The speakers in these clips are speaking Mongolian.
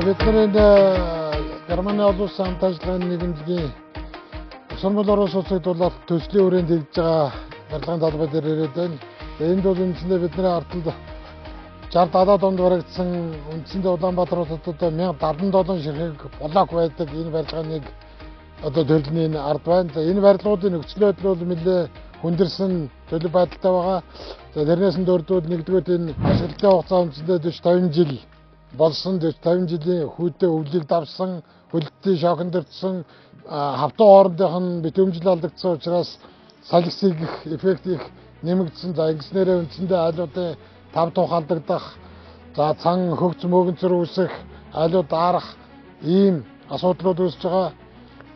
Бид нар энэ Германы олон улсын хамт ажиллагааны нийгэмлэгийн Угсармал орон сууцыг дулаалт төслийн хүрээнд хийж байгаа барилгын талбай дээр ирээд байна. Энд бол үндсэндээ бидний ард талд 60 70 донд баригдсан үндсэндээ Улаанбаатар хотод одоо 1077 ширхэг блок байдаг энэ барилгын нэг одоо төрлийн энэ ард байна. За энэ барилгуудын нөхцөл байдал бол нэлээ хүндэрсэн төлөв байдалтай байгаа. За тэрнээс нь дөрөвдүгээр нэгдүгээр энэ ашиглалтын хугацаа үндсэндээ 40 50 жил болсон 40 50 жилийн хүйтэй өвлийг давсан, хөлтийн шоконд өртсөн, хавтан хоорондынх нь битүүмжил алдагдсан учраас салхи их эффект их нэмэгдсэн. За ингэснээрээ үндсэндээ айлуудын тав тух алдагдах, за цан хөгц мөгөнцөр үүсэх, айлууд даарах ийм асуудлууд үүсэж байгаа.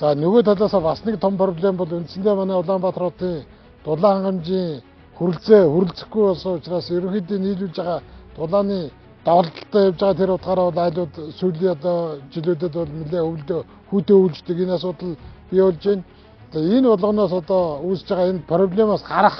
За нөгөө талаас бас нэг том проблем бол үндсэндээ манай Улаанбаатар хотын дулаан хангамжийн хүрэлцээ хүрэлцэхгүй болсон учраас ерөнхийдөө нийлүүлж байгаа дулааны давалдалтай явж байгаа тэр утгаараа бол айлууд сүүлийн одоо жилүүдэд бол нэлээ өвлдөө хүүтэй өвлждөг энэ асуудал бий болж байна. За энэ болгоноос одоо үүсэж байгаа энэ проблемаас гарах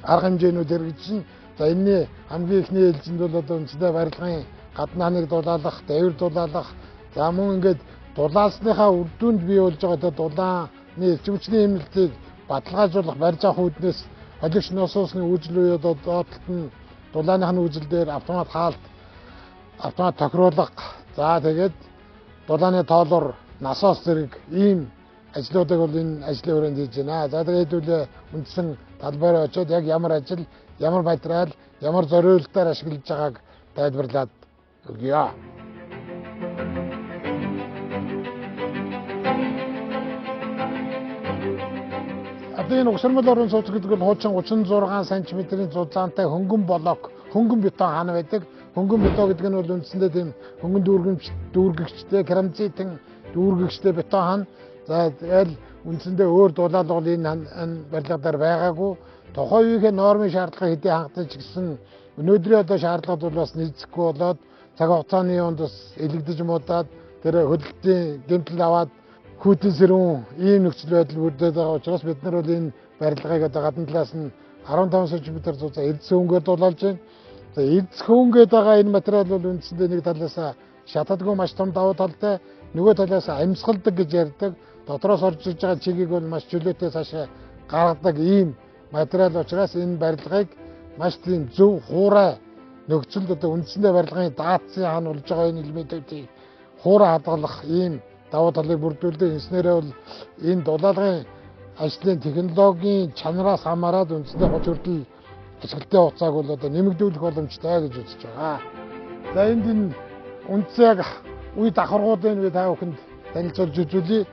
арга хэмжээнүүд хэрэгжсэн. За энэний хамгийн эхний ээлжинд бол одоо үндсэндээ барилгын гадна ханыг дулаалах, дээвэр дулаалах, за мөн ингээд дулаалсныхаа үр дүнд бий болж байгаа одоо дулааны эрчим хүчний хэмнэлтийг баталгаажуулах барьж авах үүднээс холигч насосны үйлдэл буюу одоо доод талд нь дулааных нь үйлдэл дээр автомат хаалт, автомат тохируулга, за тэгээд дулааны тоолоор насос зэрэг ийм ажлуудыг бол энэ ажлын хүрээнд хийж байна. За тэгээд хэдүүлээ үндсэн талбайраа очиод яг ямар ажил, ямар материал, ямар зориултаар ашиглаж байгааг тайлбарлаад өгье. Одоо энэ Угсармал орон сууц гэдэг бол хуучин 36 см-ийн зузаантай хөнгөн блок, хөнгөн бетон хана байдаг. Хөнгөн бетон гэдэг нь бол үндсэндээ тийм хөнгөн дүүргэгчтэй, керамзитын дүүргэгчтэй бетон хана. За тэгэл үндсэндээ өөр дулаал бол энэ барилга дээр байгаагүй. Тухайн үеийн нормын шаардлага хэдий хангалттай ч гэсэн өнөөдрийн одоо шаардлагад бол бас нийцэхгүй болоод цаг хугацааны юунд бас элэгдэж муудаад тэр хөдөлтийн гэмтэл аваад хүйтэн сэрүүн ийм нөхцөл байдал бүрдээд байгаа учраас бид нар бол энэ барилгыг одоо гадна талаас нь 15 см зузаан эрдэс хөнгөөр дулаалж байна. За эрдэс хөнгөд байгаа энэ материал бол үндсэндээ нэг талаас шатадгүй маш том давуу талтай, нөгөө талаас амьсгалдаг гэж ярьдаг. Дотроос орж ирж байгаа чигийг бол маш чөлөөтэй цаашаа гаргадаг ийм материал учраас энэ барилгыг маш тийм зөв хуурай нөхцөлд одоо үндсэндээ барилгын даацын хан болж байгаа энэ элементүүдийг хуурай хадгалах ийм давуу талыг бүрдүүлдэг. Энэснээрээ бол энэ дулаалгын ажлын технологийн чанараас хамаарат үндсэндээ 30 хүртэл ашиглалтын хугацааг бол одоо нэмэгдүүлэх боломжтой гэж үзэж байгаа. За энд энэ үндсэн яг үе давхаргуудыг би та бүхэнд танилцуулж үзүүлье.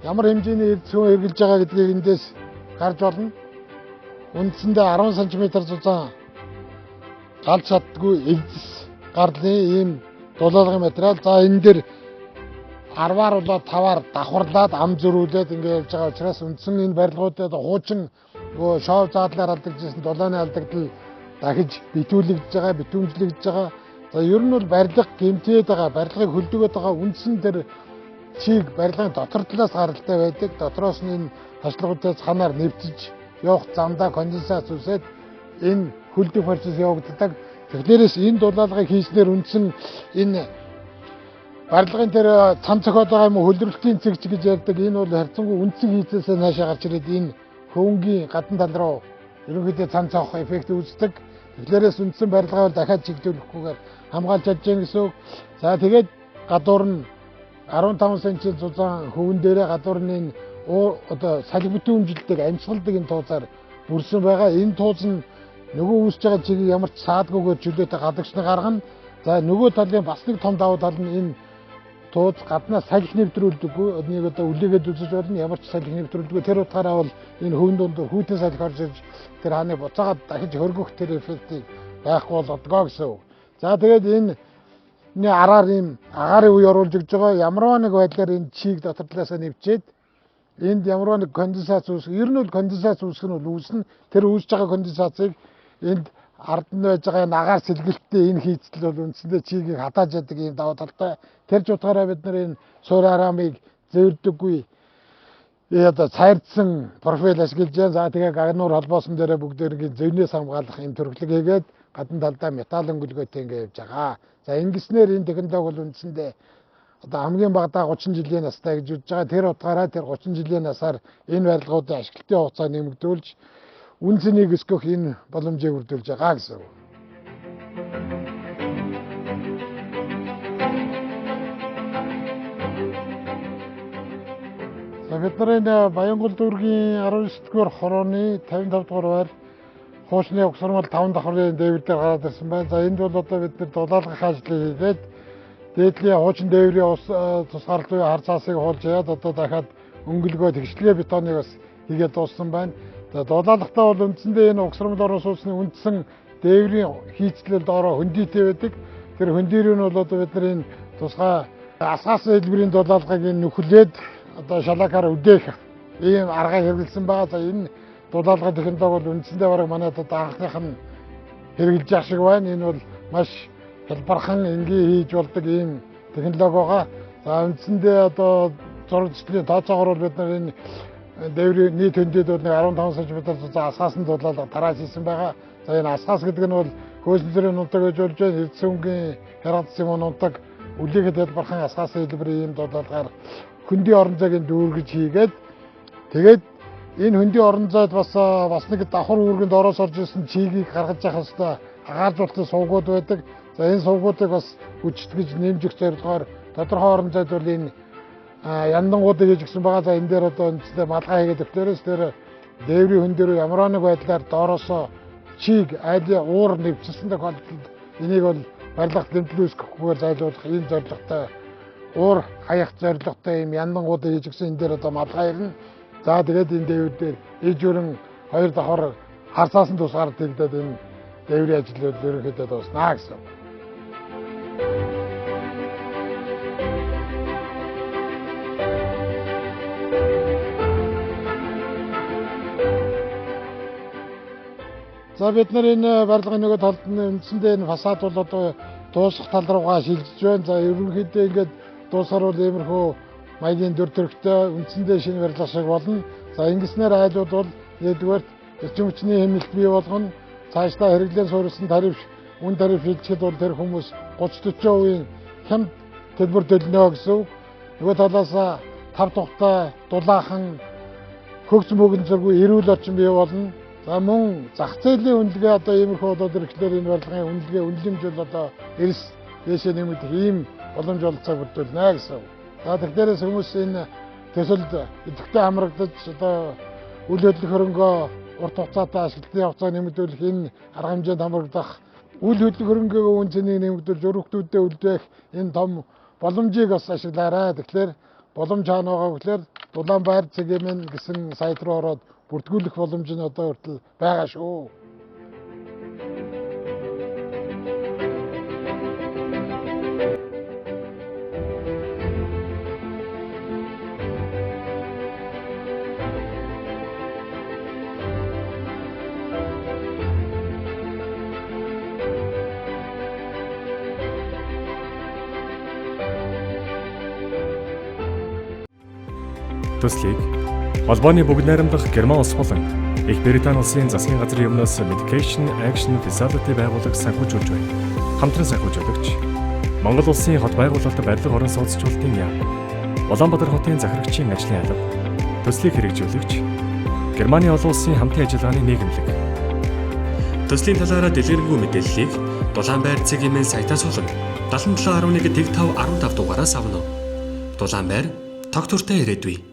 Ямар хэмжээний эрдэс хүн хэрэглэж байгаа гэдгийг эндээс харж болно. Үндсэндээ 10 см зузаан галж чаддгүй эрдэс гарлын ийм дулаалгын материал. За энэ дээр 10-аар болоод 5-аар давхарлаад ам зөрүүлээд ингэ явж байгаа учраас үндсэн энэ барилгуудад хуучин нөгөө шоу заадлаар алдагдсан дулааны алдагдал дахиж битүүлэгдэж байгаа, битүүмжлэгдэж байгаа. За ер нь бол барилга гэмтээд байгаа, барилгыг хөлдөгöd байгаа үндсэн тэр чиг барилгын дотор талаас гаралтай байдаг. Дотроос нь энэ хашлагуудаас ханаар нэвтэж явах замдаа конденсац үүсээд энэ хөлдөх процесс явагддаг. Тэгэхээр энэ дулаалгыг хийснээр үндсэн энэ барилгын тэр цан цохиод байгаа юм хөлдрөлтийн цэгч гэж ярьдаг. Энэ бол харьцангуй үндсэн хийцээсээ наашаа гарч ирээд энэ хөвөнгийн гадна тал руу ерөнхийдөө цан цоох эффект үүсдэг. Тэгэхээр үндсэн барилгаа бол дахиад чигдүүлэхгүйгээр хамгаалж чадж байгаа гэсэн үг. За тэгээд гадуур нь 15 см зузаан хөвөн дээрээ гадуур нь энэ одоо салхи битүүмжилдэг амьсгалдаг энэ тууцаар бүрсэн байгаа. Энэ тууз нь нөгөө үүсэж байгаа чигийг ямар ч саадгүйгээр чөлөөтэй гадагшны гаргана. За нөгөө талын бас нэг том давуу тал нь энэ тууз гаднаас салхи нэвтрүүлдэггүй. Нэг одоо үлээгээд үзэж болно. Ямар ч салхи нэвтрүүлдэггүй. Тэр утгаараа бол энэ хөвөн дунд хүйтэн салхи орж ирж тэр хааныг буцаагаад дахиж хөргөх тэр эффектийг байхгүй болгодгоо гэсэн үг. За тэгээд энэ араар ийм агаарын үе оруулж өгч байгаа. Ямарваа нэг байдлаар энэ чиг дотор талаасаа нэвчээд энд ямарваа нэг конденсац үүсэх. Ер нь бол конденсац үүсэх нь бол үүснэ. Тэр үүсэж байгаа конденсацыг энд ард нь байж байгаа энэ агаар сэлгэлттэй энэ хийцэл бол үндсэндээ чигийг хатааж яадаг ийм давуу талтай. Тэр ч утгаараа бид нар энэ суурь арамыг зэвэрдэггүй одоо цайрдсан профил ашиглаж байна. За тэгээ гагнуур холбоосон дээрээ бүгдээрийн зэвнээс хамгаалах ийм төрөлхлөг хийгээд Гадна талдаа металл өнгөлгөөтэй ингээ явж байгаа. За ингэснээр энэ технологи бол үндсэндээ одоо хамгийн багадаа 30 жилийн настай гэж үзэж байгаа. Тэр утгаараа тэр 30 жилийн насаар энэ барилгуудын ашиглалтын хугацаа нэмэгдүүлж үн цэнийг өсгөх энэ боломжийг бүрдүүлж байгаа гэсэн үг. За бид нар энэ Баянгол дүүргийн 19 дугаар хорооны 55 дугаар байр хуучны угсармал 5 давхрын дээвэр дээр гараад ирсэн байна. За энд бол одоо бид нар дулаалгах ажлыг хийгээд дээдлийн хуучин дээврийн ус тусгаарлалт буюу хар цаасыг хуулж яад одоо дахиад өнгөлгөө тэгшлээ бетоныг бас хийгээд дууссан байна. За дулаалгахдаа бол үндсэндээ энэ угсармал орон сууцны үндсэн дээврийн хийцлэл доороо хөндийтэй байдаг. Тэр хөндийрөө нь бол одоо бид нар энэ тусгай асгаас хэлбэрийн дулаалгыг энэ нөхлөөд одоо шалакаар үдээх ийм арга хэрэглэсэн байгаа. За энэ дулаалгын технологи бол үндсэндээ бараг манайд одоо анхных нь хэрэглэж явах шиг байна. Энэ бол маш хялбархан энгийн хийж болдог ийм технологи байгаа. За үндсэндээ одоо зураг зэчлийн тооцоогоор бол бид нар энэ дээврийн нийт хөндийд бол нэг 15 см зузаан асгаасан дулаалга тарааж хийсэн байгаа. За энэ асгаас гэдэг нь бол хөөсөн нунтаг гэж болж байна. Эрдэс өнгийн хяргадс юм нунтаг үлээхэд хялбархан асгаасан хэлбэрийн ийм дулаалгаар хөндийн орон зайг дүүргэж хийгээд тэгээд энэ хөндийн орон зайд бас нэг давхар үүргэнд ороос орж ирсэн чигийг гаргаж явах хэвээр агааржуулалтын сувгууд байдаг. За энэ сувгуудыг бас хүчтгэж нэмжих зорилгоор тодорхой орон зайд бол энэ яндангуудыг хийж гисэн байгаа. За энэ дээр одоо үндсэндээ малгай хийгээд өвтөрөөс тэр дээврийн хүн дээр ямар нэг байдлаар доороосоо чиг айлын уур нэвчсэн тохиолдолд энийг бол барилгад гэмтэл үүсгэхгүйгээр зайлуулах ийм зорилготой уур хаях зорилготой ийм яндангуудыг хийж гисэн. Энэ дээр одоо малгай ирнэ. За тэгээд энэ дээвэр дээр ижүүрэн хоёр давхар харцаасан тусгаар тэгдээд энэ дээврийн ажил бол ерөнхийдөө дууснаа гэсэн. За бид нар энэ барилгын нөгөө талд нь үндсэндээ энэ фасад бол одоо дуусах тал руугаа шилжиж байна. За ерөнхийдөө ингээд дуусахаар бол иймэрхүү маягийн дүр төрхтэй үндсэндээ шинэ барилга шиг болно. За ингэснээр айлууд бол нэгдүгээрт эрчим хүчний хэмнэлт бий болгоно. Цаашдаа хэрэглэн суурилсан тариф, үн тариф шилжихэд бол тэр хүмүүс 30-40% хямд төлбөр төлнө гэсэн үг. Нөгөө талаас тав тухтай дулаахан хөгц мөгөнцөргүй эрүүл орчин бий болно. За мөн зах зээлийн үнэлгээ одоо иймэрхүү болоод ирэхлээр энэ барилгын үнэлгээ үнэлэмж бол одоо эрс дээшээ нэмэгдэх ийм боломж бололцоог бүрдүүлнэ гэсэн. За тэгэхээр хүмүүс энэ төсөлд идэвхтэй хамрагдаж одоо үл хөдлөх хөрөнгөө урт хугацаатай ашиглалтын хугацааг нэмэгдүүлэх энэ арга хэмжээнд хамрагдах үл хөдлөх хөрөнгөөгөө үн цэнийг нэмэгдүүлж өргөтүүдэд үлдээх энэ том боломжийг бас ашиглаарай. Тэгэхээр боломж хаана байгаа гэхээр Дулаан байр цэгийн гэсэн сайт руу ороод бүртгүүлэх боломж нь одоо хүртэл байгаа шүү. Төслийг холбооны бүгд найрамдах Герман улс болон Их Британи улсын засгийн газрын өмнөөс Medication Action Facility байгууллага санхүүжүүлж байна. Хамтран санхүүжүүлэгч Монгол улсын хот байгуулалт барилга орон сууцчлалтын яам, Улаанбаатар хотын захирагчийн ажлын алба, төслийг хэрэгжүүлэгч Германы олон улсын хамтын ажиллагааны нийгэмлэг. Төслийн талаараа дэлгэрэнгүй мэдээллийг Дулаан байр цэгийн сайтаас болон 77.1 тэг 5 15 дугаараас авна. Дулаан байр тогтвортой ирээдүй.